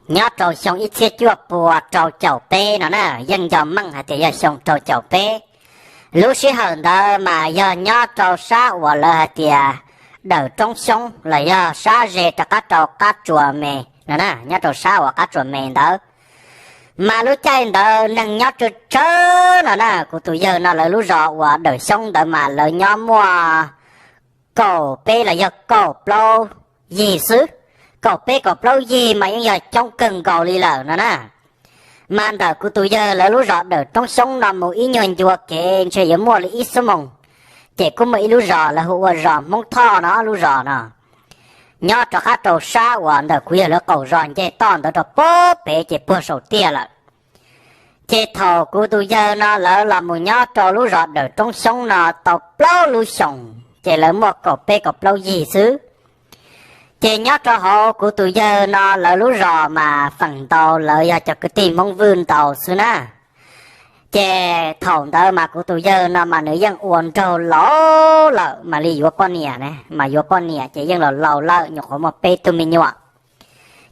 nyob rau xyoo ib txhiab cuaj pua rau caum peb no na, yeej nco meej hais tias yog xyoo rau caum peb. Lub sij hawm ntawd mas yog nyob rau sab uas lawv hais tias Dawm Roob Xyoob los yog sab ze rov qab rau Qab Tsuas Me no na, nyob rau sab uas Qab Tsuas Me ntawd. Mas lub caij ntawd neeg nyob tsawg tsawg no na, kuv tus yawg no lawv lub zos uas Dawm Xyoob ntawd mas lawv nyob muaj kaum peb los yog kaum plaub yig xwb. Kaum peb kaum plaub yig mas yeej yog coob kawg nkaus li lawm no na. Mas ntawm kuv tus yawg lawv lub zos Dawm Roob Xyoob no mus ib nyuag ncua kev ntshe yuav muaj li ib xuab moos, ces kuj muaj ib lub zos lawv hu ua zos Hmoob Thoj no, lub zos no nyob rov qab rau sab uas ntawm kuv yawg lawv qaum zos nce toj ntawd rau pem ces puag saum tiaj lawm. Ces thaum kuv tus yawg no lawv los mus nyob rau lub zos Dawm Roob Xyoob no tau plaub lub xyoos, ces lawv muaj kaum peb kaum plaub yig xwb. Ces nyob rau hauv kuv tus yawg no lawv lub zos mas feem ntau lawv yog cov kwv tij Hmoob Vwj ntau xwb na. Ces thaum ntawd mas kuv tus yawg no mas nws yeej ua nraug laus lawm mam li yuav poj niam ne, mas yuav poj niam ces yeej laus laus lawm, nyuam qhuav muaj peb tug me nyuam.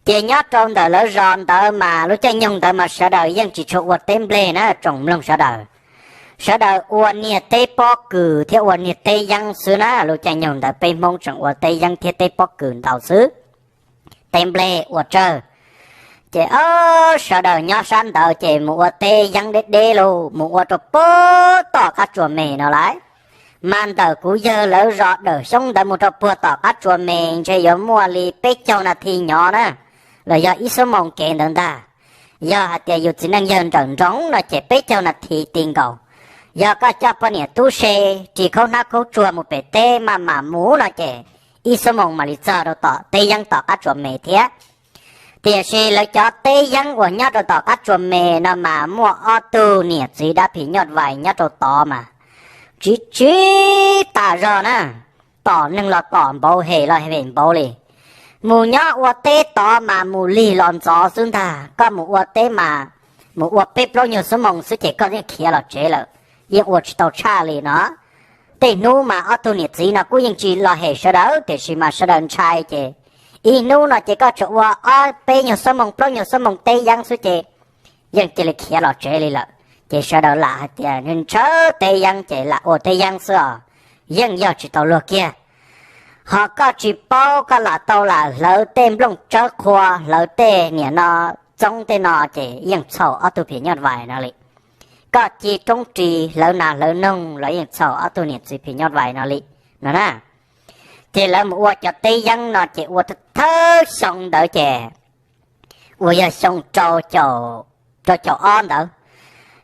Ces nyob rau ntawm lawv zos ntawd mas lub caij nyoog ntawd mas sawv daws yeej tsis tshua ua teb nplej na tsoom mloog sawv daws. Sawv daws ua niag teb pob kws thiab ua niag teb yeeb xwb na, lub caij nyoog ntawd peb Hmoob tseem ua teb yeeb thiab teb pob kws ntau xwb, teb nplej ua tsawg. Ces ob sawv daws nyob sab ntawd ces mus ua teb yeeb deb deb los mus ua rau puag tom Qab Tsuas Me no lawm. Mas ntawm kuv yawg lawv zos Dawm Xyoob ntawd mus rau puag tom Qab Tsuas Me ntshe yuav muaj li peb caug nas this nyob na, los yog ib xuab moos kev ntawd ntag. Yog hais tias yus txiv neej yawg nrawm nroos no ces peb caug nas this ti nkaus. Yog koj coj poj niam tub se ris khaub hnab khaub tsuag mus pem teb maj mam mus no ces ib xuab moos mam li txog rau tom teb yeeb tom Qab Tsuas Me thiab. Tiam sis lawv cov teb yeeb uas nyob rau tom Qab Tsuas Me no mas muaj ob tug niam txiv dab phim nyuj vais nyob rau tod mas tsis tsis tas zog na, tom neeg los tom npaum, hem los hem npaum li. Mus nyob ua teb tod mas mus lig los ntxov xwb ntag, koj mus ua teb mas mus ua peb plaub nyuag xuab moos xwb ces koj yeej khiav los tsev lawm, yeej ua tsis tau tshaj li no. Tej hnub mas ob tug niam txiv no kuj yeej tsis los hem sawv daws tiam sis mas sawv daws ntshai ces ib hnub no ces koj tsuas ua ob peb nyuag xuab moos plaub nyuag xuab moos teb yeeb xwb ces yeej cia li khiav los tsev li lawm. Ces sawv daws lam hais tias ntshaw teb yeeb ces lam ua teb yeeb xwb os, yeej yog tsis tau luag kiag. Ho koj tsis paub koj lam tau lam hlawv tej nplooj tsawb qhua, hlawv tej niam no txoob tej no ces yeej txhaum ob tug phim nyuj vais no li. Koj ci roob ris hlawv nas hlawv noog los yeej txhaum ob tug niam txiv phim nyuj vais no li no na. Ces lawv mus ua cov teb yeeb no ces ua thawj xyoo ntawd ces uas yog xyoo rau caum ob ntawd,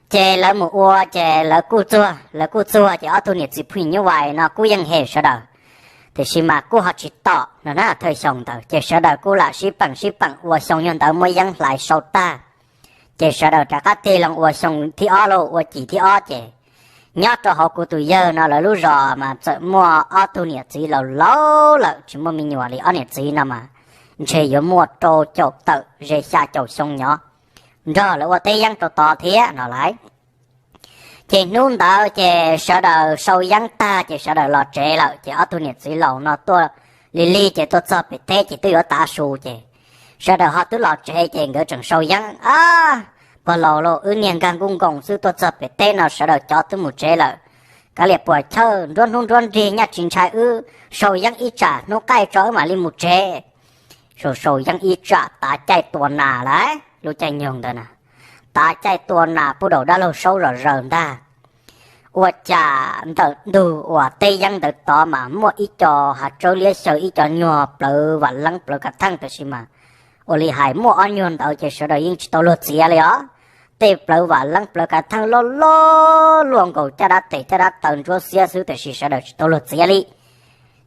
ces lawv mus ua ces lawv kuj txuag, lawv kuj txuag ces ob tug niam txiv phim nyuj vais no kuj yeej hem sawv daws, tiam sis mas kuj ho tsis tom no na. Thawj xyoo ntawd ces sawv daws kuj lam sib peem sib peem ua xyoo nyuag ntawd muab yeeb hlais sau tag, ces sawv daws rov qab tig loo ua xyoo thib ob lauj, ua cim thib ob ces nyob rau hauv kuv tus yawg no lawv lub zos mas txawm muaj ob tug niam txiv laus laus lawm tsis muaj me nyuam li, ob niam txiv no mas ntshe yuav muaj rau caum tawm ze xya caum xyoo nyob nrog lawv ua teb yeeb rau tod thiab no lawm. Ces hnub ntawd ces sawv daws sau yeeb tag ces sawv daws los tsev lawm ces ob tug niam txiv laus no tuaj lig lig ces tuaj txog pem teb ces twb yuav tav su ces sawv daws ho twb los tsev ces nkawd tseem sau yeeb, a, pog laus lauj, wb niag nkag nkuj nkoos xwb, tuaj txog pem teb no sawv daws cov twb mus tsev lawm. Kav liam puas chawj, nruab hnub nruab nrig nyaj tsis ntshai, wb sau yeeb ib tsam hnub qaij tso wb mam li mus tsev. Sau sau yeeb ib tsam tav caij tua nas lawm, lub caij nyoog ntawd na, tav caij tua nas puag daum dab laug Saub zom zaws ntag. Ua cas ntawm ntug uas teb yeeb ntawd tod mas muaj ib co hav tsawb liab xyaw, ib co nyuag plawv vam leeb plawv kav theej, tab sis mas ua li hais muaj ob nyuag ntawd ces sawv daws yeej tsis tau luag txiav li os. Tej plawv vam leeb plawv kav theej loj loj luaj nkaus caj dab tes caj dab taw ntsuab xiab xwb, tab sis sawv daws tsis tau luag txiav li.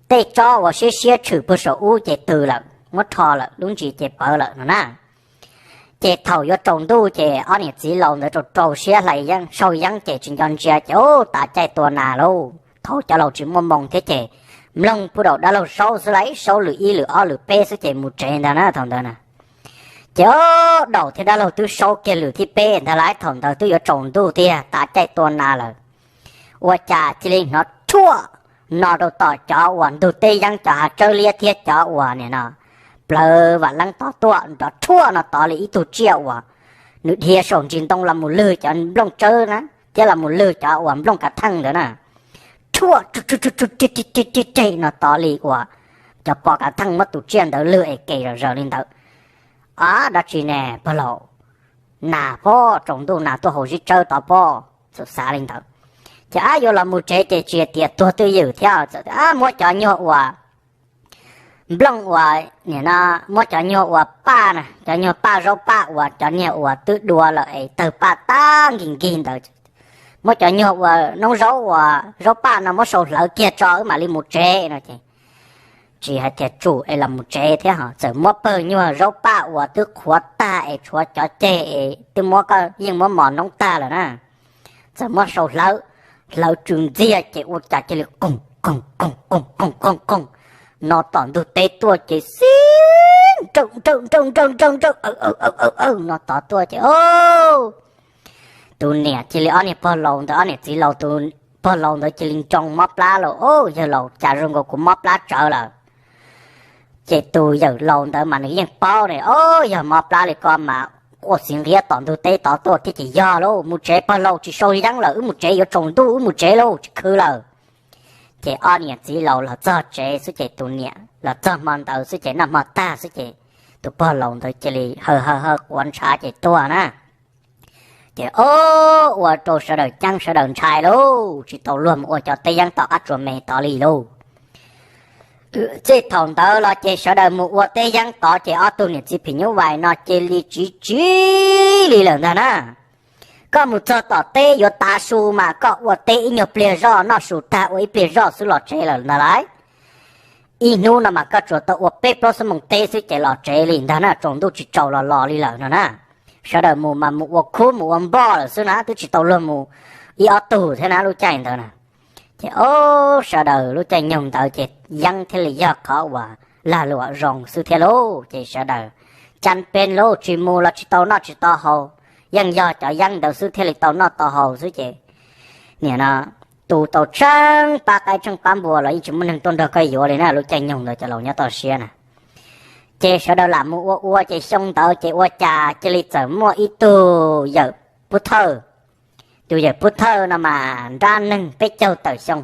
Tej tsob uas siab siab tshwm puag saum ub ces tws lawm, muab rho lawm, lub ntsis ces pawv lawm no na. Ces thaum yuav tsaus ntuj ces ob niam txiv laus ntawd rau rau siab hlais yeeb, sau yeeb ces tsis nco ntsia ces, u, tav caij tua nas lauj. Thaum cov laus tsis muaj moo thiab ces mloog puag daum dab laug Saub xwb lauj, Saub lwm ib lwm ob lwm peb xwb ces mus tsev ntag na thaum ntawd na. Ces, u, daum thiab dab laug twb Saub kiag lwm thib peb ntag lauj, thaum ntawd twb yuav tsaus ntuj tiag, tav caij tua nas lawm. Ua cas cia li hnov rhuaj no rau tom cov uas ntug teb yeeb, cov hav tsawb liab thiab cov uas nim no plawv vam leeb tod tuaj nrov rhuaj no tod li ib tug tsiaj uas nws dhia saum ntsis ntoo los mus lwg cov nplooj tsawb na, thiab los mus lwg cov uas nplooj kav theej ntawd na. Rhuaj reg reg no tod li uas cov pos kav theej muab tus tsiaj ntawd lwg es ke zom zaws li ntawd. Ab, dab tsi ne pog laus? Nas pob, tsaus ntuj nas tuaj haus zib tsawb tod pob, txawm xav li ntawd. Ces ab, yuav los mus tsev ces tsis tias tuag twj ywm thiab, txawm ab muab cov nyuag uas nplooj uas nim no, muab cov nyuag uas paj na, cov nyuag paj zaub paj uas cov niag uas twb dua lawm es tawg paj tag nkig nkig ntawd, muab cov nyuag uas noob zaub uas zaub paj no muab sau hlawv kiag tso wb mam li mus tsev no ces tsis hais tias tsum es los mus tsev thiab ho txawm muab pawg nyuag zaub paj uas twb qhuav tag es tshuav cov ceg es twb muab koj yeej muab mos noob tag lawm na, txawm muab sau hlawv, hlawv tsw ntxiag ces ua cas cia li qoog qoog qoog qoog qoog qoog qoog no tom ntug teb tuaj ces xib nrawj nrawj nrawj nrawj nrawj nrawj aw aw aw aw aw no tod tuaj ces o, tus niam cia li, ob niag pog laus ntawd, ob niam txiv laus, tus pog laus ntawd cia li ntsoo mob plab lauj. O, yawg laus, cas zoo nkaus kuv mob plab tsawv lawm. Ces tus yawm laus ntawd mas nws yeej paub ne, o, yog mob plab li ko mas quaj xiv nqiab tom ntug teb tod tuaj thiab ces yog lauj, mus tsev pog laus, tsis sau yeeb lawm, wb mus tsev, yuav tsaus ntuj wb mus tsev lauj, tsis khwv lawm. Ces ob niam txiv laus los txog tsev xwb ces tus niam los txog hmo ntawd xwb ces noj hmo tag xwb ces tus pog laus ntawd cia li haw haw haw quav ntshav ces tuag na. Ces o, ua rau sawv daws ceeb sawv daws ntshai lauj, tsis tau luag mus ua cov teb yeeb tom qab tsuas me tod li lauj. Txij thaum ntawd los ces sawv daws mus ua teb yeeb tod ces ob tug niam txiv phim nyuj vais no cia li tsiv tsiv li lawm ntag na. Koj mus txog tom teb yuav tav su mas koj ua teb ib nyuag pliag zoj, noj su tag ua ib pliag zoj xwb los tsev lawm ntag lauj. Ib hnub no mas koj tsuas tau ua peb plaub xuab moos teb xwb ces los tsev li ntag na, tsaus ntuj tsis tsaus los los li lawm no na. Sawv daws mus mas mus ua khub mus ua npoj lawm xwb na, twb tsis tau luag mus ib ob tug thiab na lub caij ntawd na. Ces o, sawv daws lub caij nyoog ntawd ces yeeb thiaj li yog qhov uas lag luam zoo xwb thiab lauj. Ces sawv daws cab peb lauj, tsis mus los tsis tau noj tsis tau haus, yeej yog cov yeeb ntawd xwb thiaj li tau noj tau haus xwb ces nim no tus tau tsheej pab qaib tsheej pab npua los yeej tsis muaj neeg tuaj nrog koj yuav li na, lub caij nyoog ntawd cov laus nyob toj siab na. Ces sawv daws lam mus ua ua ces xyoo ntawd ces ua cas cia li txawm muaj ib tug yawm pub thawj. Tus yawm pub thawj no mas nrab neeg peb caug tawm xyoo,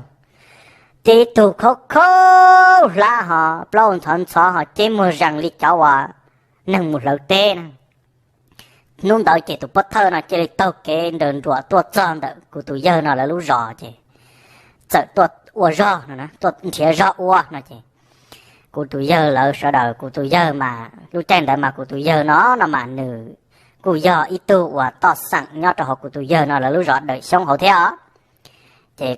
ces ib tug khaub khaub hlab ho plaub ntxhov ntxhov ho ceb muag zees li cov uas neeg mus hlawv teb na. Hnub ntawd ces tus pov thawj no cia li taug kev nrawm nruam tuaj txog ntawm kuv tus yawg no lawv lub zos ces txawm tuaj ua zog no, tuaj nrhiav zog ua no ces kuv tus yawg lawv sawv daws, kuv tus yawg mas lub caij ntawd mas kuv tus yawg no no mas nws kuj yog ib tug uas toj xeem nyob rau hauv kuv tus yawg no lawv lub zos Dawm Xyoob hauv thiab os. Ces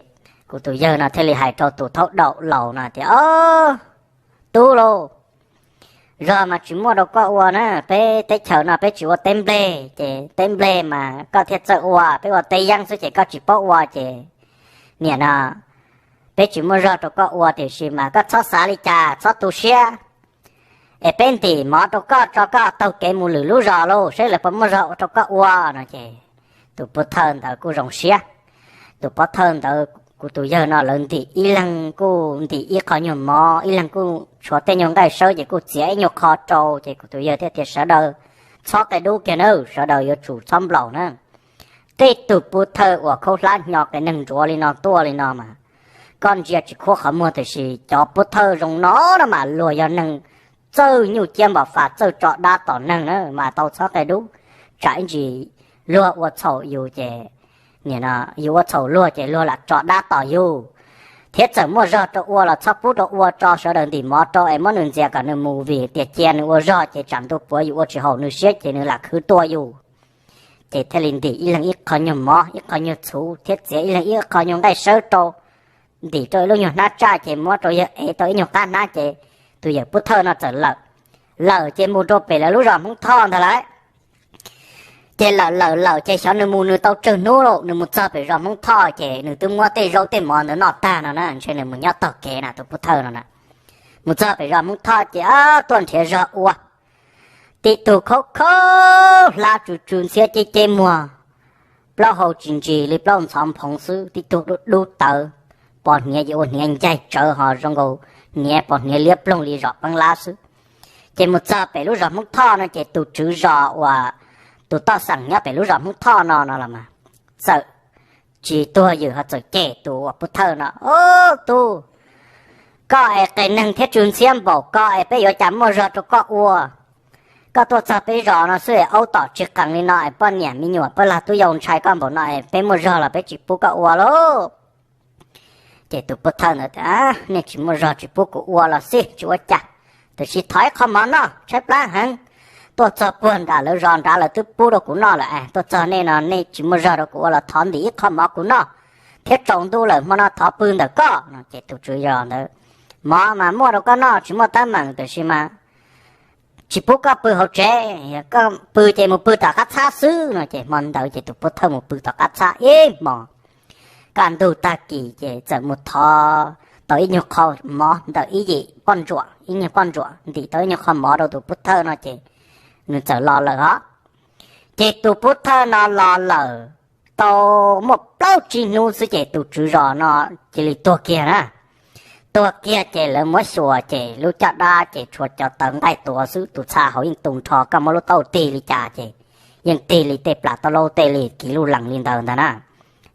kuv tus yawg no thiaj li hais rau tus thaub daum laus no tias, Ob, tub lauj, zog mas tsis muaj rau koj ua na, peb teb chaws no peb tsis ua teb nplej, ces teb nplej mas koj thiaj txawj ua, peb ua teb yeeb xwb ces koj tsis paub ua ces nim no peb tsis muaj zog rau koj ua, tiam sis mas koj txhob xav li cas, txhob tu siab, es peb ntim mov rau koj tso koj taug kev mus lwm lub zos lauj, saib lawv puas muaj zog rau koj ua no ces tus pov thawj ntawd kuj zoo siab. Tus pov thawj ntawd kuv tus yawg no lawv ntim ib leeg kuj ntim ib qho nyuag mov, ib leeg kuj tshuav tej nyuag nqaij sawb ces kuj txiav ib nyuag qho rau ces kuv tus yawg thiaj tias, Sawv daws txhob qia dub kiag nawb, sawv daws yuav tsum txhob nplaum na. Tej tug pov thawj uas khaub hlab hnyo qias neeg ntsuav li no tuaj li no mas koj ntsia tsis khuab qhov muag, tiam sis cov pov thawj zoo no no mas luag yog neeg txawj nyuj ciab npam fas, txawj tso dab tom neeg na mas tau txhob qia dub, tsam ib ntsis luag ua txhaum yus ces, nim no yus ua txhaum luag ces luag lam tso dab tom yus. Thiab txawm muaj zog rau ua los txhob pub rau ua, tso sawv daws ntim mov rau es muab nws ntxias kom nws mus, vim tias cia nws ua zog ces tsam ntu puav yus ua tsis haum nws siab ces nws lam khwv tua yus. Ces thiaj li ntim ib leeg ib qho nyuag mov, ib qho nyuag txhuv thiab txiav ib leeg ib qho nyuag nqaij sawb rau, ntim rau ib lub nyuag hnab tsaj ces muab rau yawg ev tau ib nyuag qab hnab ces tus yawm pov thawj no txawm lawm, lawm ces mus rau pem lawv lub zos Hmoob Thoj ntag lauj. Ces lawm lawm lawm ces xyov nws mus nws tau tsawg hnub lauj, nws mus txog pem zos Hmoob Thoj ces nws twb muab tej zaub tej mov ntawd noj tag no na, ntshe nws mus nyob tog kev na tus pov thawj no na. Mus txog pem zos Hmoob Thoj ces tuaj nrhiav zog ua. Tib tug khaub khaub hlab tsw tsw ntxhiab ceb ceb muag, plaub hau tsis ntsis li plaub ntxhov nphoov xwb, tib tug dub dub tawv, pos hniav ces ua hniav ncaig tsawv ho zoo nkaus hniav pos hniav liab ploog li zom peeb lab xwb. Ces mus txog pem lub zos Hmoob Thoj no ces tus tswv zos uas tus toj xeem nyob pem lub zos Hmoob Thoj no no los mas txawm tsis tuag ywm ho txawm cem tus uas pub thawj no, Ob tug, koj es qias neeg thiab tsw ntxhiab npaum koj es peb yuav cas muaj zog rau koj ua? Koj tuaj txog peb zos no xwb es aub tom tsis qees li no es poj niam me nyuam poj lag tub yau ntshai koj npaum no es peb muaj zog los peb tsis pub koj ua lauj. Ces tus pub thawj ntawd tias, Nej tsis muaj zog tsis pub kuv ua los xij tsis ua cas, tiam sis thov ib qho mov noj tshaib plab heev. Tuaj txog puag nram lawv zos nrad lawv twb pub rau kuv noj lawm es tuaj txog nej no nej tsis muaj zog rau kuv ua los thov ntim ib qho mov kuv noj thiab, tsaus ntuj lawm hmo no thov pw ntawm koj no. Ces tus tswv zos ntawd, Mov mas muaj rau koj noj tsis muaj teeb meem, tiam sis mas tsis pub koj pw hauv tsev, koj pw ces mus pw tom qab txhab xwb no. Ces hmo ntawd ces tus pub thawj mus pw tom qab txhab ib hmos. Kaj ntug tag kis ces txawm mus thov tau ib nyuag qho mov ntawm ib yim poj ntsuam, ib nyuag poj ntsuam ntim tau ib nyuag qho mov rau tus pub thawj no ces nws txawm los lawm os. Ces tus pub thawj no los lawm tau muaj plaub tsib hnub xwb ces tus tswv zos no cia li tuag kiag na. Tuag kiag ces lawv muab xyuas ces lub caj dab ces tshuav cov tawv nqaij tuav xwb, tus txha hauv yeej tu nrho, koj muab lub taub hau tig li cas ces yeej tig li tej plas tau laub tej li kiv luj lees li ntawd ntag na.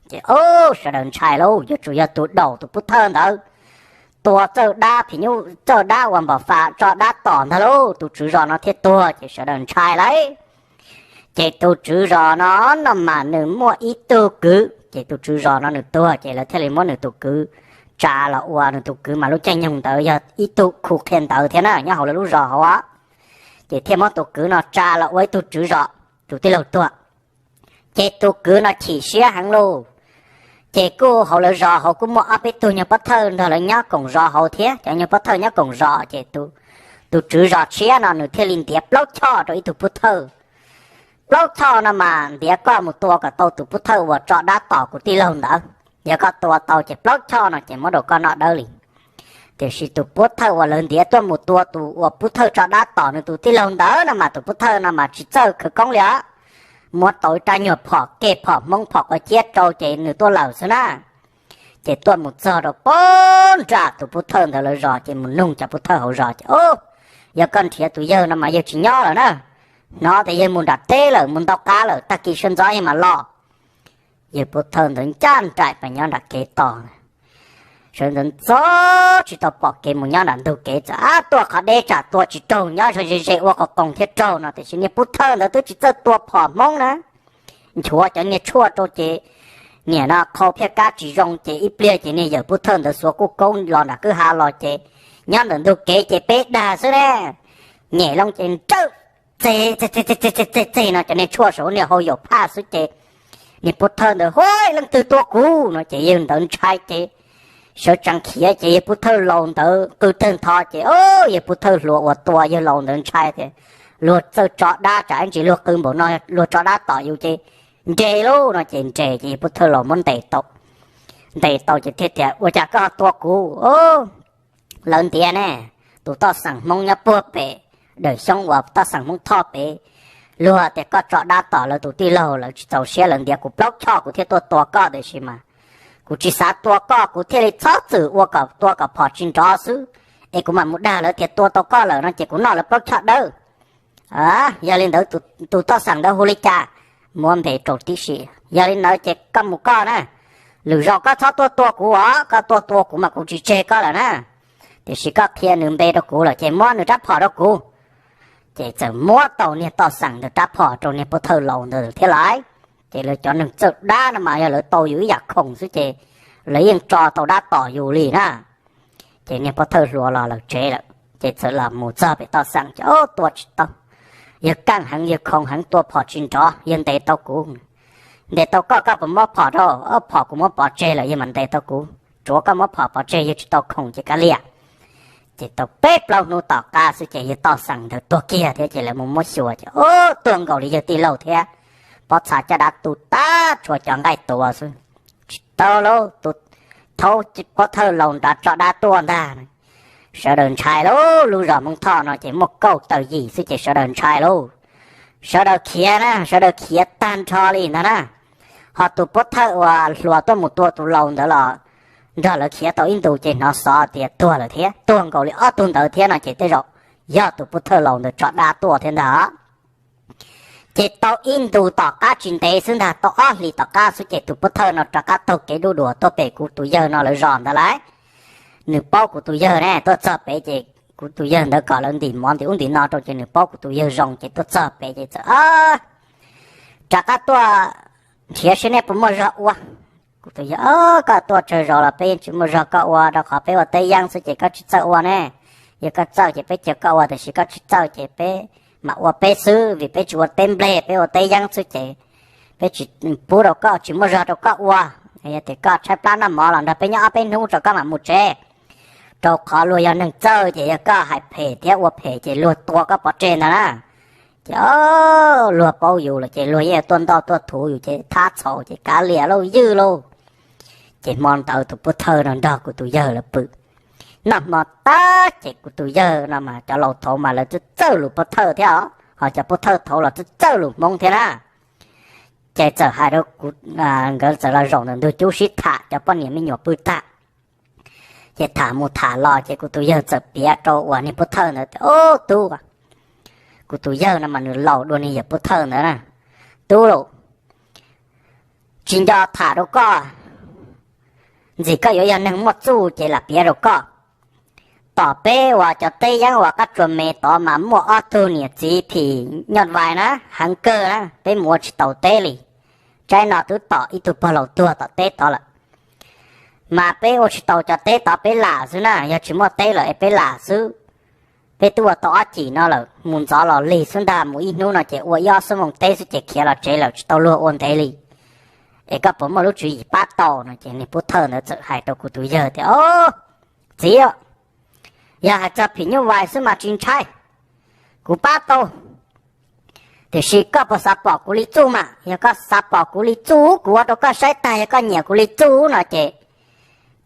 Ces ob sawv daws ntshai lauj, yuav tsum yog tus daum tus pub thawj ntawd tua txawj dab phim nyuj txawj dab uas npam fas tso dab tom ntag lauj, tus tswv zos no thiaj tuag ces sawv daws ntshai lauj. Ces tus tswv zos no no mas nws muaj ib tug kwv, ces tus tswv zos no nws tuag ces lawv thiaj li muab nws tus kwv tsa los ua, nws tus kwv mas lub caij nyoog ntawd yog ib tug khu qhia ntawv thiab na nyob hauv lawv lub zos hauv. Ces thiaj muab tus kwv no tsa los ua ib tug tswv zos, tus tij laug tuag. Ces tus kwv no chim siab heev lauj. Ces kuj hauv lawv zos hauv kuj muaj ob peb tug nyuag pov thawj nrog lawv nyob koom zos hauv thiab, cov nyuag pov thawj nyob koom zos ces tus tswv zos tshiab no nws thiaj li ntiav plaub choj rau ib tug pov thawj. Plaub choj no mas ntiav koj mus tua kom tau tus pov thawj uas tso dab tom kuv tij laug ntawd. Yog koj tua tau ces plaub choj no ces muab rau koj noj dawb li. Tiam sis tus pov thawj uas lawv ntiav tuaj mus tua tus uas pov thawj tso dab tom nws tus tij laug ntawd no mas tus pov thawj no mas tsis txawj khawv koob li os. Muab tau ib rab nyuag phom kej phom hmoob phom quav ciab rau ces nws tuaj lawm xwb na. Ces tuaj mus txog rau pog nram tus pov thawj ntawd lawv zos ces mus nug cov pov thawj hauv zos ces, Ob, yog koj nrhiav tus yawg no mas yawg tsis nyob lawm na. Hnov tias yawg mus nram teb lawm, mus ntau qab lawm, tag kis sawv ntxov yawg mam los. Yawg pov thawj ntawd ncaj nraim pas nyob nram kev tos. Sawv ntxov ntxov tsis tau pom kev mus nyob nram ntug kev, txawm ab tuaj qhov deb tsam tua tsis raug, nyob ze ze ua qos qoos thiaj raug no, tiam sis niag pov thawj ntawd twb tsis txawj tua phom hmoob na. Nchuav cov niag tshuaj rau ces niam no qhau phiaj kab tsis zoo ces ib pliag ces niag yawm pov thawj ntawd xuav kuj koob los nram kwj ha los ces nyob ntawm ntug kev ces peb dag xwb ne. Nyem loo ces nrawj txeg txeg txeg txeg no cov niag tshuaj saum niag hau yaum phaj xwb ces niag pov thawj ntawd, Huab, leej twg tua kuv? No ces yawg ntawd ntshai ces sawv tsees khiav ces yawg pov thawj laus ntawd qw tawg ntho ces, o, yawg pov thawj hluas uas tua yawg laus ntawd ntshai tias luag txawj tso dab tsam ib ntsis luag qw npaum no luag tso dab tom yus ces nres lauj no ces nres ces yawg pov thawj laus muab ntes tau. Ntes tau ces thiaj tias, Ua cas koj tua kuv? Lawv ntiav ne, tus toj xeem hmoob nyob puag pem dawm xyoob uas toj xeem hmoob thoj pem, luag tias koj tso dab tom lawv tus tij laug, lawv tsis txaus siab lawv ntiav kuv plaub choj kuv thiaj tuaj tua koj, tiam sis mas kuv tsis xav tua koj kuv thiaj li txhob txwm ua kom tua kom phom tsis nrov xwb, es kuv mam mus dag lawv tias tua tau koj lawm no ces kuv noj lawv plaub choj dawb. Yog li ntawd tus toj xeem ntawd hu li cas? Muab npe rau tib si. Yog li ntawd ces koj mus koj na, lwm zaus koj txhob tuaj tua kuv os, koj tuaj tua kuv mas kuv tsis tseg koj lawm na. Tiam sis koj qhia nws npe rau kuv lawm ces muab nws rab phom rau kuv. Ces txawm muab tau niag toj xeem ntawd rab phom rau niag pov thawj laus ntawd thiab lauj. Ces lawv cov neeg txawj dab no mas yog lawv tau yus ib yam khoom xwb ces lawv yeej tso tau dab tom yus li na. Ces niag pov thawj hluas los lawm tsev lawm ces txawm los mus txog pem toj xeem ces, O, tua tsis tau, yawg kaj heev, yawg khoom heev, tua phom tsis nrov, yawg ntes tau kuv. Ntes tau koj, koj puas muab phom rau? O, phom kuv muab pov tseg lawm, yawg mam ntes tau kuv. Tsuav koj muab phom pov tseg, yawg tsis tau khoom ces kav liam. Ces tau peb plaub hnub tom qab xwb ces yawg toj xeem ntawd tuag kiag thiab ces lawv mus muab xyuas ces, O, tuag nkaus li yawg tij laug thiab. Pob txha caj dab tu tag, tshuav cov nqaij tuav xwb. Tsis tau lauj, tus thaub pov thawj laus nrad tso dab tuaj ntag. Sawv daws ntshai lauj, lub zos Hmoob Thoj no ces muaj kauj tawm yim xwb ces sawv daws ntshai lauj. Sawv daws khiav na, sawv daws khiav tag nrho li ntag na. Ho tus pov thawj uas hluas tuaj mus tua tus laus ntawd los nrog lawv khiav tau ib ntus ces hnov xov tias tuag lawm thiab, tuag nkaus li ob tug ntawd thiab no ces tej zaum yog tus pov thawj laus ntawd tso dab tuaj thiab ntag. Ces tau ib ntus tom qab tsis ntev xwb ntag, tau ob hlis tom qab xwb ces tus pov thawj no rov qab taug kev duj dua tuaj pem kuv tus yawg no lawv zos ntawd lawm. Nws paub kuv tus yawg ne, tuaj txog pem ces kuv tus yawg ntawd kom lawv ntim mov ntim ub ntim no rau ces nws paub kuv tus yawg zoo ces tuaj txog pem ces txawm rov qab tuaj nrhiav seb nej puas muaj zog ua. Kuv tus yawg, koj tuaj tsawg zaus los peb yeej tsis muaj zog koj ua, rau qhov peb ua teb yeeb xwb ces koj tsis txawj ua ne. Yog koj txawj ces peb cia koj ua, tiam sis koj tsis txawj ces peb mam ua peb xwb, vim peb tsis ua teb nplej, peb ua teb yeeb xwb ces peb tsis pub rau koj, tsis muaj zog rau koj ua. Yog tias koj tshaib plab noj mov los nrog peb nyob ob peb hnub tso koj mam mus tsev. Rau qhov luag yog neeg txawj ces yog koj hais phem thiab ua phem ces luag tua koj pov tseg ntag na. Ces luag paub yus lawm ces luag yeej tuaj ntoj tuaj thuv yus ces thab txhaum ces kav liam lauj ywj lauj. Ces hmo ntawd tus pov thawj no nrog kuv tus yawg lawv pw. Noj hmo tag ces kuv tus yawg no mas cov laus thaud mas lawv txawj txawj lus pov thawj thiab os, ho cov pov thawj thaud los txawj txawj lus Hmoob thiab na. Ces txawm hais rau kuv, nkawd txawm los zaum ntawm ntug cub sib tham, cov poj niam me nyuam pw tag. Ces tham mus tham los ces kuv tus yawg txawm piav rau uas niag pov thawj ntawd tias, Ob tub, kuv tus yawg no mas nws laus dua niag yawg pov thawj ntawd na. Tub lauj, tsis nco tham rau koj, ntxim koj yuav yog neeg muaj txuj ces lam piav rau koj. Tom peb uas cov teb yeeb uas qab tsuas me tod mas muaj ob tug niam txiv phim nyuj vais na, heev kawg na, peb mus ua tsis taus teb li. Tsaib no twb tom ib tug pog laus tuag tom teb tod lawm. Mas peb ua tsis tau cov teb tod, peb lam xwb na, yog tsis muaj teb lawm es peb lam xwb. Peb twb ua tau ob cim no lawm, mus ntxov los lig xwb ntag, mus ib hnub no ces ua ib ob xuab moos teb xwb ces khiav los tsev lawm, tsis tau luag ua ntev li. Es koj puas muaj lub tswv yim pab tau no? Ces niag pov thawj ntawd txawm hais rau kuv tus yawg tias, Ob, txiv, yog hais txog phim nyuj vais xwb mas tsis ntshai, kuv pab tau. Tiam sis koj puas xav pom kuv li txuj mas? Yog koj xav pom kuv li txuj, kuv ua rau koj saib tag, yog koj nyiam kuv li txuj no ces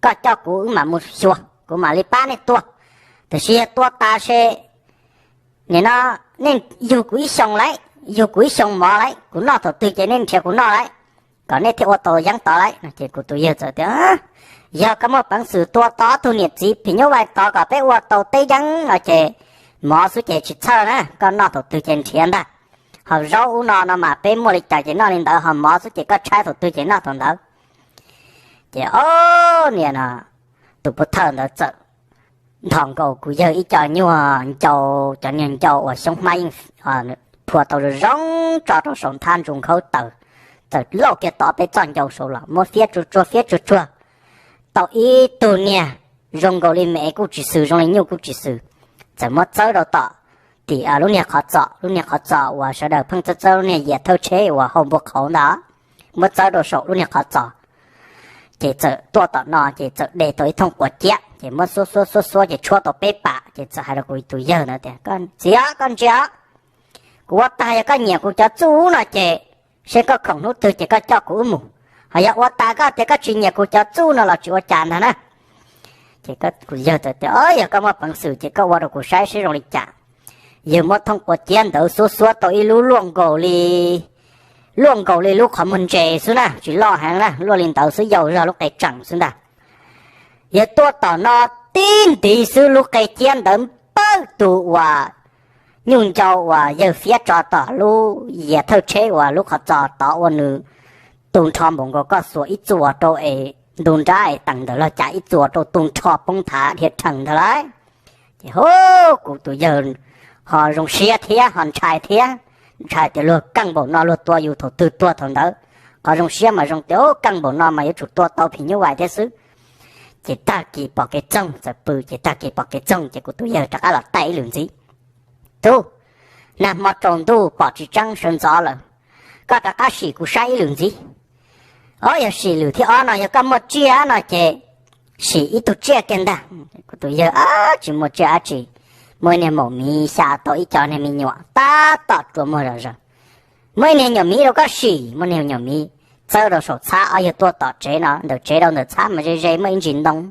koj coj kuv wb mam mus xyuas, kuv mam li pab nej tua. Tiam sis yog tua tas se, nim no nej yug kuv ib xyoos lauj, yug kuv ib xyoos mov lauj, kuv noj thaum twg ces nej nrhiav kuv noj lauj, kom nej thiaj ua tau yeeb tod lauj. No ces kuv tus yawg txawm tias, Yog koj muaj peev xwm tua tau ob tug niam txiv phim nyuj vais tod kom peb ua tau teb yeeb no ces mov xwb ces tsis txhawj na, koj noj thaum twg ces nrhiav ntag. Ho zaub ub no no mas peb muaj li cas ces noj li ntawd, ho mov xwb ces koj tshaib thaum twg ces noj thaum ntawd. Ces ob niam no, tus pov thawj ntawd txawm nthos nkaus kuv yawg ib co nyuag ncau, cov nyuag ncau uas xyoob hmab yeej phua tau zoo zoo tso rau saum nthab ntsuj nkhaub taws, txawm lauj kiag tod peb txoj ncau saud los muab fiab tsuag tsuag fiab tsuag tsuag, tau ib tug niag zoo nkaus li me es kuj tsis xwm, zoo li nyuj kuj tsis xwm, txawm muab txawb rau tom tim lub niag qhov txos, lub niag qhov txos uas sawv daws pheej txawb txawb lub niag yias thawj tsheb uas hau npua qhauv ntag, muab txawb rau saum lub niag qhov txos. Ces txawm tuaj tom no ces txawm de tau ib thooj quav ciab ces muab xuab xuab xuab xuab ces tshuab tau peb pam ces txawm hais rau kuv tus yawg ntawd tias, Txiv, koj ntsia, kuv ua tag, yog koj nyiam kuv cov txuj no ces seb koj khoom hnub twg ces koj coj kuv wb mus. Ho yog ua tas koj tias koj tsis nyiam kuv cov txuj no los tsis ua cas ntag na. Ces kuv yawg txawm tias, Yog koj muaj peev xwm ces koj ua rau kuv saib seb zoo li cas. Yawg muab thooj quav ciab ntawd xuab xuab tau ib lub luaj nkaus li, luaj nkaus li lub qhov muag ntses xwb na, tsis loj heev na, luaj li ntawd xwb, yau zog lub qe tseem xwb ntag. Yawg tuaj tom no tib ntiv xwb lub qe ciab ntawd npawg tus uas nyuj ncau uas yawg fiab tso tom lub yias thawj tsheb uas lub qhov txos tod ua nws tu nrho npaum nkaus koj xuas ib txuas rau es ntu nrab es teem ntawm log cas ib txuas rau tu nrho poob nthav dhia rhees ntag lauj. Ces hu, kuv tus yawg ho zoo siab thiab ho ntshai thiab, ntshai tias luag keej npaum no luag tua yus thaum twg tuag thaum ntawd. Qhov zoo siab mas zoo tias keej npaum no mas yuav tsum tua tau phim nyuj vais thiab xwb. Ces tag kis pom kev txoog txawm pw, ces tag kis pom kev txoog ces kuv tus yawg rov qab los taij ib lwm ntxiv. Tub, nag hmo tsaus ntuj pom tsis tseeb sawv ntxov lawm, koj rov qab sim kuv saib ib lwm ntxiv. Ob, yog sim lwm thib ob no yog koj muaj tsiaj no ces sim ib tug tsiaj kiag ntag. Kuv tus yawg, Tsis muaj tsiaj dab tsi, muaj ib niag maum miv xya tau ib co niag me nyuam tab tom rua muag zom zaws. Muaj ib niag nyuam miv rau koj sim, muaj niag nyuam miv txawb rau saum txhab, ob yawg tuaj tom tsev no, ntawm tsev rau ntawm txhab mas ze ze muaj ib ntsis ntoo.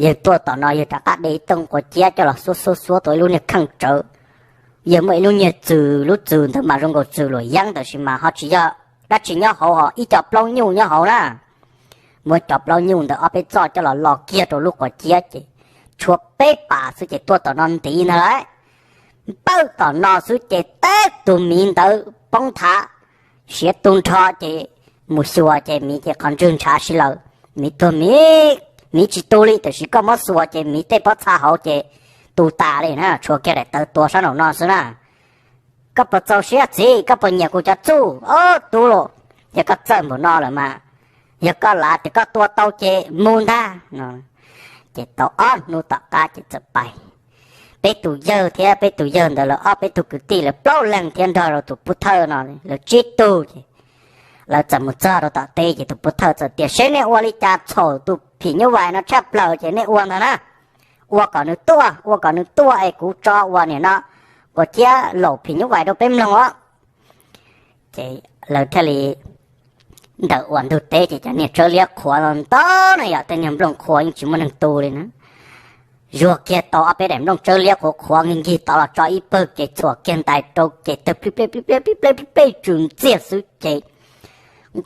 Yawg tuaj tom no yawg rov qab de ib thooj quav ciab coj los xuab xuab xuab tau ib lub niag kheej tsawv. Yawg muaj ib lub niag txwm, lub txwm ntawd mas zoo nkaus txwm luam yeeb tab sis mas ho tsis yog dab tsi nyob hauv, ho ib co plaub nyuj nyob hauv na. Muab cov plaub nyuj ntawd ob peb txoj coj los lo kiag rau lub quav ciab ces tshuav peb pas xwb ces tuaj tom no ntiv ntag lauj. Npawj tom no xwb ces teb tus miv ntawd poob thav, siav tu nrho ces mus xyuas ces miv ces qhov ntswg ntshav si lawm. Miv tuag miv, miv tsis tu li, tiam sis koj muab xuas ces miv tej pob txha hauv ces tu tas li na, tshuav kiag daim tawv tuav sab nraum no xwb na. Koj puas txaus siab txiv, koj puas nyiam kuv cov txuj? Ob tug los, yog koj txawj npaum no lawm mas, yog koj lav tias koj tua tau ces mus ntag no. Ces tau ob hnub tom qab ces txawm pais, peb tus yawg thiab peb tus yawg ntawd lawv ob peb tug kwv tij lawv plaub leeg thiab nrog rau tus pov thawj no lawv tsib tug ces lawv txawm mus txog rau tom teb ces tus pov thawj txawm tias seb nej ua li cas txhaum tus phim nyuj vais no tshaj plaws ces nej ua ntag na, ua kom nws tuaj, ua kom nws tuaj es kuv tso ua nim no quav ciab laum phim nyuj vais rau peb mloog os. Ces lawv thiaj li ntawm ua ntug teb ces cov niag tsawb liab qhuav ntau na yom, tej niag nplooj qhuav yeej tsis muaj neeg tu li na. Zuag kiag tau ob peb daim nplooj tsawb liab qhuav qhuav nkig nkig tod los tso ib pawg ces txhuam kiag ntais rau ces tawg plij plej plij plej plij plej plij plej tsw ntxiag xwb ces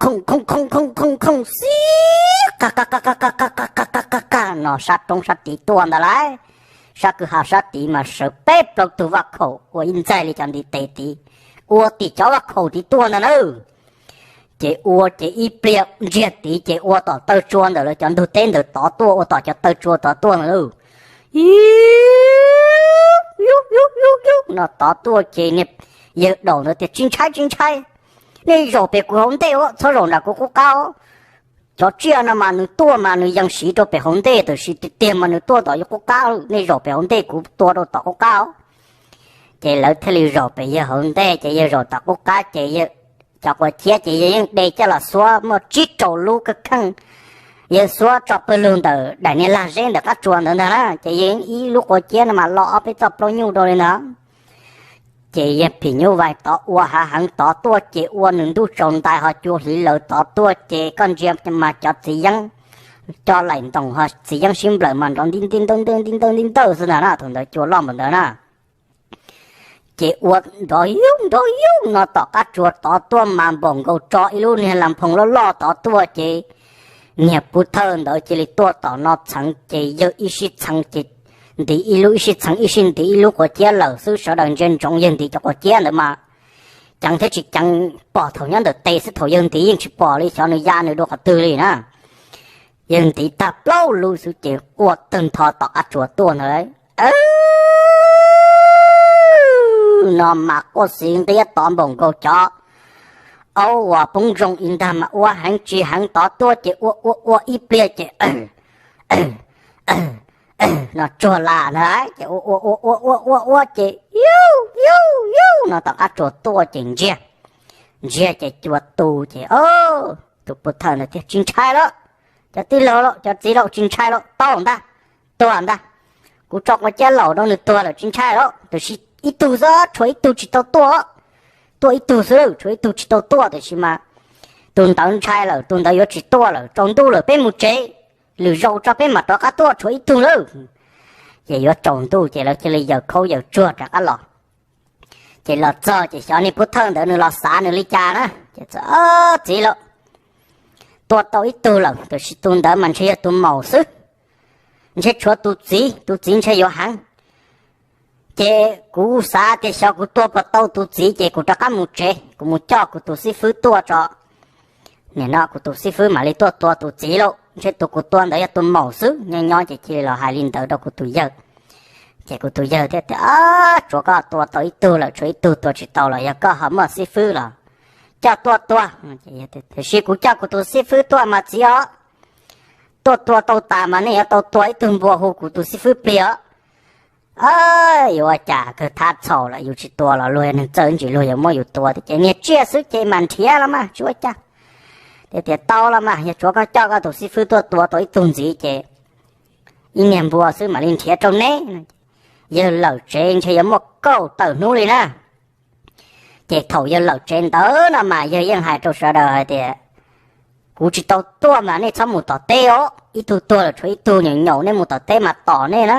khoo khoo khoo khoo khoo khoo xib qa qa qa qa qa qa qa qa qa qa no sab roob sab tid tuaj ntag lauj. Sab kwj ha sab tid mas sawv peb plaub tug vaj khaum ua ib ntxaig li cov ntiv tes tid, ua tim cov vaj khaum tid tuaj ntag na. Ces ua ces ib pliag ntsiag tid ces ua tom taw tsua ntawm lawv cov ntug teb ntawd tod tuaj, ua tom cov taw tsua tod tuaj ntag lauj. Yub yub yub yub no tod tuaj ces niag yawg daum ntawd tias tsis ntshai tsis ntshai, nej zaum pem kuv hauv ntej os, txhob zaum nram kuv qub qab os. Cov tsiaj no mas nws tuaj mas nws yees siv rau pem hauv ntej, tiam sis tiag tiag mas nws tuaj tom yawg qub qab, nej zaum pem hauv ntej kuv tua rau tom qub qab os. Ces lawv thiaj li zaum pem yawg hauv ntej ces yawg zaum tom qub qab ces cov quav ciab ces yawg yeej de coj los xuab muaj tsib rau lub kab kheej, yawg xuab tso pawg lug ntawm daim niag lag zeb ntawm qab tsua ntawd ntag na, ces yawg ib lub quav ciab no mas lo ob peb txoj plaub nyuj rau li ntawd. Ces yawg phim nyuj vais tod ua hav heev tod tuaj ces ua nws ntuj tsaus ntais ho cua hliv lawv tod tuaj ces koj ntsia mas cov txiv yeeb, cov laim ntoos ho txiv yeeb sib nplawm mas nrov nti nti ntawj nti ntawj nti ntawj xwb ntag na, thaum ntawd cua loj npaum ntawd na. Ces ua nrov yub nrov yub no tom qab tsua tod tuaj mas npaum nkaus tso ib lub niag las phoo loj loj tod tuaj ces niag pov thawj ntawd cia li tuaj tom no txheev ces yawg ib sij txheev ces ntiv ib lub ib sij txheev ib sij ntiv ib lub quav ciab lawm xwb, sawv daws ntsia ntsoov yawg ntiv cov quav ciab ntawd mas ceev thiab tsis ceev pom thaum nyob ntawm tes xwb, thaum yawg ntiv yeej tsis pom li, xyov nws ya nws dua qhov twg li na. Yawg ntiv tag plaub lub xwb ces quaj tawg ntho tom qab tsua tuaj ntawd. No mas quaj xiv nqiab tod npaum nkaus cov aub uas poob zoo ib ntag mas ua heev tsis heev tod tuaj ces ua ua ua ib pliag ces no tsuag las ntag ces ua ua ua ua ua ua ua ces yub yub yub no tom qab tsua tuaj ces ntsiag, ntsiag ces cua tu ces tus pov thawj ntawd tias tsis ntshai lawm, cov tij laug, cov txiv laus, tsis ntshai lawm, tau ntag, tuag ntag. Kuv tso quav ciab laum rau nws tuag lawm tsis ntshai lawm, tiam sis ib tug xwb, tshuav ib tug tsis tau tuaj, tuaj ib tug xwb, tshuav ib tug tsis tau tuaj tiam sis mas tus ntawd ntshai lawm, tus ntawd yuav tsis tuaj lawm, tsaus ntuj lawm peb mus tsev, lwm zaus tso peb mam rov qab tuaj, tshuav ib tug lawm. Ces yuav tsaus ntuj ces lawv cia li yaws khaub yaws tsuag rov qab los. Ces los txog ces xyov niag pov thawj ntawd nws los xav nws li cas na ces, txiv laus, tua tau ib tug lawm tiam sis tus ntawd mas ntshe yog tus maum xwb, ntshe tshuav tus txiv, tus txiv ntshe yuav heev. Ces kuv xav tias xyov kuv tua puas tau tus txiv ces kuv rov qab mus tsev, kuv mus coj kuv tus xib fwb tuaj tso, nim no kuv tus xib fwb mam li tuaj tua tus txiv lauj, ntshe tus kuv tua ntawd yog tus maum xwb. Nyob nyob ces cia li los hais li ntawd rau kuv tus yawg. Ces kuv tus yawg thiaj tias, tsuav koj tua tau ib tug lawm, tshuav ib tug tua tsis tau los yog koj ho muaj xib fwb los coj tuaj tua. Tiam sis kuv coj kuv tus xib fwb tuaj mas txiv os, tuaj tua tau tas mas nej yuav tau tua ib tug npua hu kuv tus xib fwb plig os. Yuav ua cas kawg, thab txhaum lawm, yus tsis tua los luag neeg txawj ntsis luag yuav muab yus tua tiag, ces niag tsiaj xwb ces mam nrhiav los mas tsis ua cas. Tias tias tau los mas, yog tsuav koj coj koj tus xib fwb tuaj tua tau ib tug ntxiv ces ib niag npua xwb mam li nrhiav rau neb. Yawg lawm tsev ntshe yuav muaj kaum tawm hnub li na. Ces thaum yawg lawm tsev ntawd no mas yawg yeej hais rau sawv daws hais tias, kuv tsis tau tuaj mas nej txhob mus tom teb os, ib tug tuag lawm tshuav ib tug, nyaum nyaum nej mus tom teb mas tom nej na.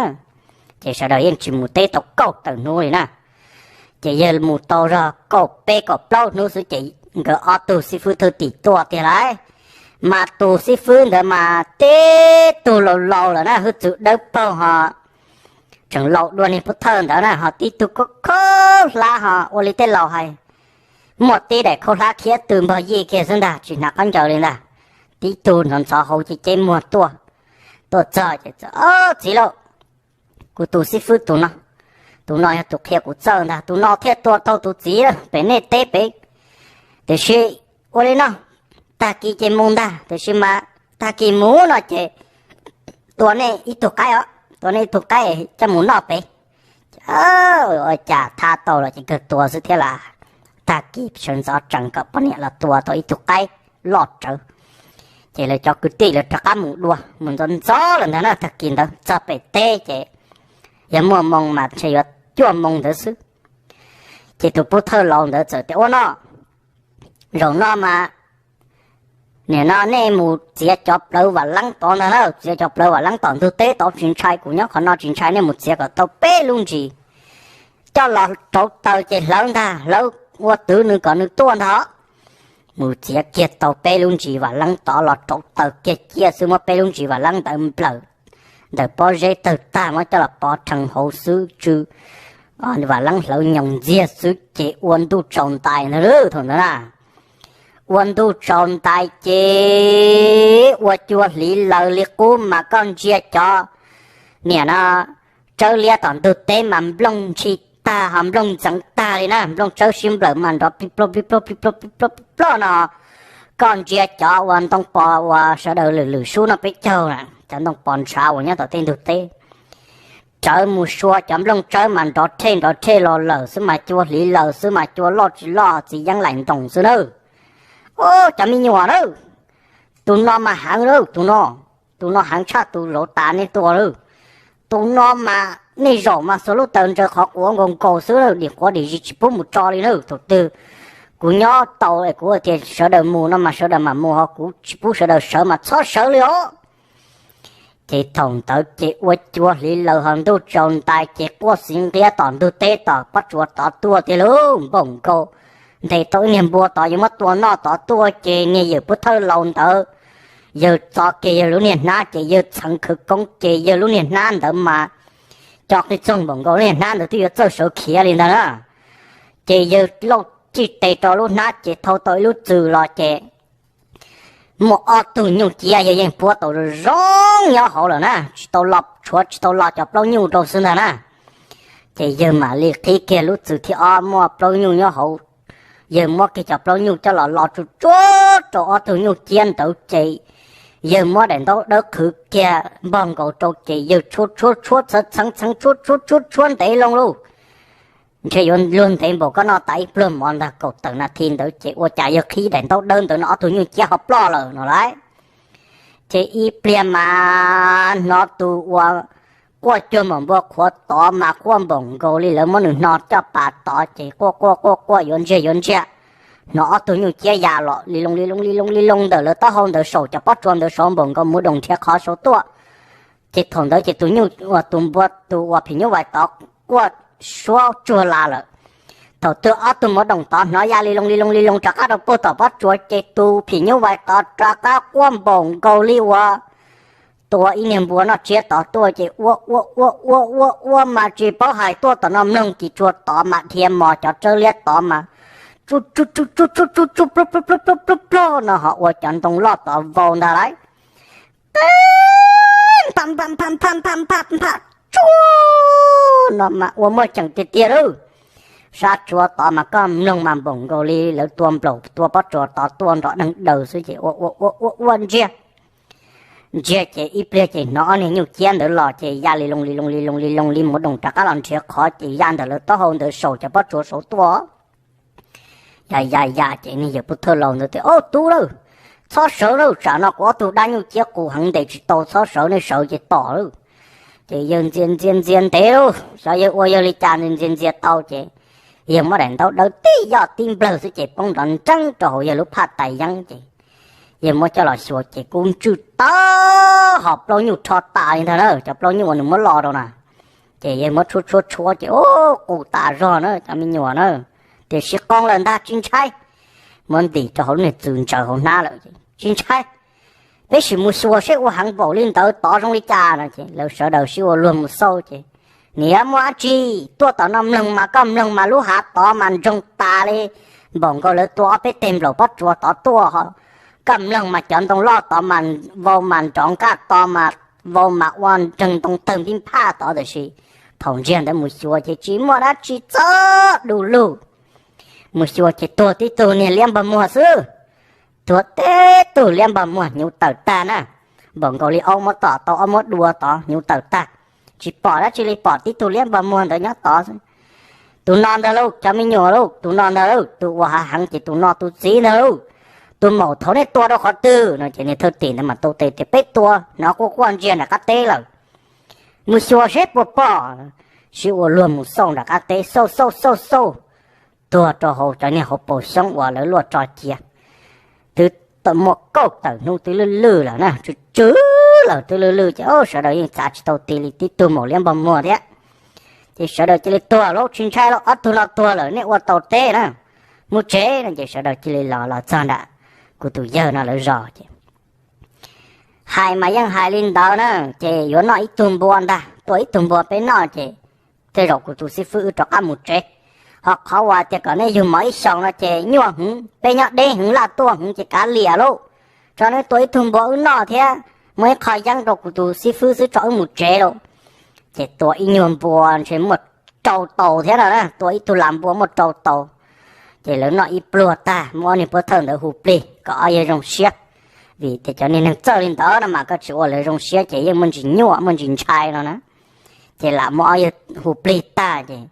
Ces sawv daws yeej tsis mus teb tau kaum tawm hnub li na. Ces yawg mus tau zog kaum peb kaum plaub hnub xwb ces nkawd ob tug xib fwb thwj tim tuaj tiag lauj. Mas tus xib fwb ntawd mas tib tug laus laus lawm na, hwj txwv dawb paug ho tseem laus dua niag pov thawj ntawd na, ho tib tug khaub khaub hlab ho ua li tej laus hais, muaj tib daim khaub hlab khiav tw npog yij kiag xwb ntag, tsis hnav qab ncaws li ntag. Tib tug ntxhov ntxhov hau ceb ceb muag tuaj, tuaj txog ces, Txiv lauj, kuv tus xib fwb tus no, tus no yog tus qhia kuv txawj ntag, tus no thiaj tua tau tus txiv pem nej teb pem. Tiam sis ua li no, tag kis ces mus ntag, tiam sis mas tag kis mus no ces tua nej ib tug qaib os, tua nej ib tug qaib coj mus noj pem. Ua cas thab tau los ces kawg tua xwb thiab las. Tag kis sawv ntxov tsees kom poj niam los tua tau ib tug qaib loj tsawv. Ces lawv cov kwv tij lawv rov qab mus dua mus ntxov ntxov lawm ntag na, tag kis ntawd txog pem teb ces yog muaj moo mas ntshe yuav cuaj moo ntawd xwb. Ces tus pov thawj laus ntawd txawm tias, Ua no, zaum no mas nim no nej mus txiav cov plawv vam leeb tod ntag na, txiav cov plawv vam leeb tom ntug teb tod tsis ntshai, kuv nyob qhov no tsis ntshai, nej mus txiav kom tau peb lub ntsis coj los rauv taws ces hlawv ntag, hlawv ua twv nws kom nws tuaj ntag. Mus txiav kiag tau peb lub ntsis vam leeb tod los rauv taws kiag ciaj xwb, muab peb lub ntsis vam leeb ntawd nplawm ntawm pob zeb tawg tag muab coj los pov rhees hauv xwb tsw, vam leeb hlawv nyoos ntxiag xwb ces ua ntuj tsaus ntais ntag lauj thaum ntawd na. Ua ntuj tsaus ntais ces ua cua hliv laws li qub mas koj ntsia cov niam no tsawb liab tom ntug teb mas nplooj ntshis tag ho nplooj ntxeev tag li na, nplooj tsawb sib nplawm mas nrov plig plog plig plog plig plog plig plog plig plog no. Koj ntsia cov uas ntoo pos uas sawv daws lwm lwm sub noj peb caug na, cov ntoo pos ntshav uas nyob tom tej ntug teb rawv mus sua cov nplooj tsawb mas nrov rhej nrov rhej los lawm xwb mas cua hliv laws xwb mas cua loj tsis loj txiv yeeb laim ntoos xwb nawb. Ub, cov me nyuam nawb, tus no mas heev lawm, tus no, tus no heev tshaj tus zauv tas nej tua lawm. Tus no mas nej zaum mas xuas lub taw ntsaws qhov quav nkaus nkaus xwb, dim quav dim zis tsis pub mus tso li na. Thaum twg kuv nyob tau es kuv tias sawv daws mus no mas sawv daws mam mus, ho kuv tsis pub sawv daws sawv mas txhob sawv li os. Ces thaum ntawd ces ua cua hliv laws ho ntuj tsaus ntais ces quaj xiv nqiab tom ntug teb tom pob tsuas tod tuaj tiag lauj, npaum nkaus ntes tau ib niag npua tod yuav muab tua noj tod tuaj ces niag yawm pov thawj laus ntawd yawg txo kiag yawg lub niag hnab ces yawg txheev khawv koob ces yawg lub niag hnab ntawd mas co qij txoog npaum nkaus, lub niag hnab ntawd twb yuav txawj sawv khiav li ntag na. Ces yawg lauj cij tes rau lub hnab ces thau tau ib lub txwm los ces muaj ob tug nyuj ciab yawg yeej puab tau zoo zoo nyob hauv lawm na, tsis tau lo, tshuav tsis tau lo cov plaub nyuj rau xwb ntag na. Ces yawg mam li qhib kiag lub txwm thib ob muaj plaub nyuj nyob hauv. Yawg muab kiag cov plaub nyuj coj los lo tsuj tsuab rau ob tug nyuj ciab ntawd ces yawg muab daim ntaub dawb qhwv kiag npog nkaus rau ces yawg tshuab tshuab tshuab txheev txheev txheev tshuab tshuab tshuab tshuab ntev loo lauj. Ntshe yuav luag ntev npaum koj noj tas ib pluag mov ntag, kaum tawm nas this ntawd ces ua cas yawg qhib daim ntaub dawb ntawd no ob tug nyuj ciab ho ploj lawm no lauj. Ces ib pliag mas hnov tus uas quaj cuag npaum npua qhuav tod mas quaj npaum nkaus li lawv muab nws hno coj pas tod ces quaj quaj quaj quaj yuav ntsiag yuav ntsiag. Hnov ob tug nyuj ciab ya los li loo li loo li loo li loo ntawm lawv taub hau ntawd saum cov pob tsuas ntawd saud npaum nkaus mus doos nrhiav qhov saud tuaj. Ces thaum ntawd ces tus nyuj uas tus npua tus uas phim nyuj vais tod quaj suab tsuag la lawm. Thaum twg ob tug mus doos tod hnov ya li loo li loo li loo rov qab rau puag tom pob tsuas ces tus phim nyuj vais tod rov qab quaj npaum nkaus li uas tua ib niag npua noj tsiab tod tuaj ces ua ua ua ua ua ua mas tsis paub hais tuaj tom no mloog kis tsua tod mas dhia mos cov tsawb liab tod mas tsuj tsuj tsuj tsuj tsuj tsuj tsuj ploj ploj ploj ploj ploj ploj no ho ua cov ntoo loj tod vau ntag lauj. Qeeb npha npha npha npha npha npha npha tsuj no mas ua muaj ceem tiag tiag lauj. Sab tsua tod mas koj mloog mas npaum nkaus li lawv tua nplaum tua pob tsuas tod tuaj nrov deeg daws xwb ces ua ua ua ua ua ntsiag. Ntsiag ces ib pliag ces hnov ob niag nyuj ciab ntawd los ces ya li loo li loo li loo li loo li mus doos rov qab los nrhiav qhov ces ya ntawm lawv taub hau ntawd saum cov pob tsuas saud tuaj. Ya ya ya ces niag yawm pov thawj laus ntawd tias, Au tub lauj, txhob sawv lauj, tsam no kuv ob tug dab nyuj ciab qus heev ntes tsis tau, txhob sawv, nej sawv ces tom lauj. Ces yawg ntxias ntxias ntxias ntev lauj, xyov yawg ua yawg li cas ntxias ntxias ntxias tau ces yawg muab daim ntaub dawb tib yoj tib nplawg xwb ces poob nrov nreeb rau hauv yawg lub phaj tais yeeb ces yawg muab coj los xyuas ces kub ntswj tawv ho plaub nyuj rho tas li ntag na, cov plaub nyuj uas nws muab lo rau na. Ces yawg muab tshuab tshuab tshuab ces ub qus tas zog na cov me nyuam na. Tiam sis qoo lawm ntag tsis ntshai. Muab ntim rau hauv lub niag txwm ntsaws hauv hnab lawm ces tsis ntshai, peb sim mus xyuas seb ua heev npaum li ntawd tod zoo li cas no ces lawv sawv daws sib ua luag mus xauj ces Niam, muaj dab tsi? Tuaj tom no mloog mas, koj mloog mas lub hav tod mas ntsoog tas li, npaum nkaus lawv tua ob peb teg nplaum pob tsuas tod tuaj. Koj mloog mas cov ntoo loj tod mas vau mas nrov nqaj to mas vau mas ua nreeg ntoo tawg npib nphaj tod, tiam sis thaum ntsiag ntawd mus xyuas ces tsis muaj dab tsi, txog du lug. Mus xyuas ces tuag tib tug niag liab npog muag xwb. Tuag tib tug liab npog muag, hnyuv tawm tag na, npaum nkaus li aub muab tom tau ob muab dua tod, hnyuv tawm tag. Tsis pom dab tsi li, pom tib tug liab npog muag ntawd nyob tod xwb. Tus no ntag lauj, cov me nyuam lauj, tus no ntag lauj, tus uas hav heev ces tus no tus txiv ntag lauj. Tus maum thaud nej tua rau qhov twg no ces niag thwj tim ntawd mas tau tes tias peb tua no, quaj quaj ntsia nram qab teb lawm. Mus xyuas seb puas pom. Sib ua luag mus xauj nram qab teb, xauj xauj xauj xauj, tuag rau hauv cov niag hauv paus xyoob uas lawv luaj tso cia. Twb muaj kauj tawm hnub twb lwj lwj lawm na, tsw tsw lawm twb lwj lwj ces sawv daws yeej txav tsis tau ti li, tib tug maum liab npog muag thiab. Ces sawv daws cia li tuag lauj, tsis ntshai lauj, ob tug no tuag lawm nej ua tau teb na, mus tsev no. Ces sawv daws cia li los los txog nram kuv tus yawg no lawv zos ces hais mas yeej hais li ntawd na, ces yuav noj ib tug npua ntag, tua ib tug npua peb noj ces tej zaum kuv tus xib fwb wb rov qab mus tsev. Ho qhov uas tias kom nej yug mov ib xyoos no ces nyuaj heev, peb nyob deb heev, laj tuaj heev ces kav liam lauj. Tso nej tua ib tug npua wb noj thiab muaj ib qho yeeb rau kuv tus xib fwb xwb tso wb mus tsev lauj. Ces tua ib nyuag npua ntshe muaj rau tau thiab no na, tua ib tug lam npua muaj rau tau. Ces lawv noj ib pluag tag, muab ob niag pov thawj ntawd hu plig kom ob yawg zoo siab, vim tias cov niag neeg txawj li ntawd no mas koj tsis ua lawv zoo siab ces yeej muaj ntsis nyuaj muaj ntsis ntshai no na. Ces lam muab ob yawg hu plig tag ces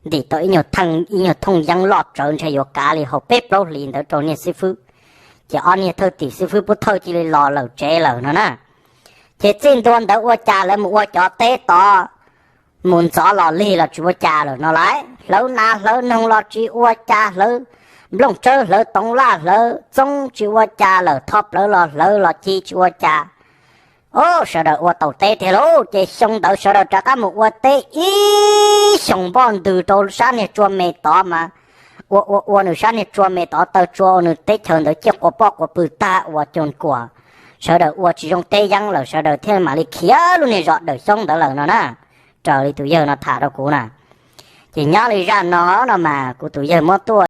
ntim tau ib nyuag thooj yeeb loj tsawv ntshe yuav kav li hauv peb plaub hlis ntawd rau niag xib fwb. Ces ob niag thawj tim xib fwb pov thawj cia li los lawm tsev lawm no na. Ces txij ntua ntawd ua cas lawv mus ua cov teb tod, mus ntxov los lig los tsis ua cas lawm no lauj. Hlawv nas hlawv noog los tsis ua cas, hlawv nplooj tsawb hlawv toov laj hlawv txoob tsis ua cas lawm, tho plawv los hlawv los ci tsis ua cas. Sawv daws ua tau teb tiag lauj. Ces xyoo ntawd sawv daws rov qab mus ua teb ib xyoos npoj ntws rau sab niag tsua me tod mas ua ua ua nws sab niag tsua me tod taw tsua ua nws teb chaws ntawd ciaj quas poj quas pw tag uas coos kuam. Sawv daws ua tsis zoo teb yeeb lawm sawv daws thiaj mam li khiav lub niag zos Dawm Xyoob ntawd lawm no na. Raws li tus yawg no tham rau kuv na. Ces nyob li zaj no no mas kuv tus yawg muab tuaj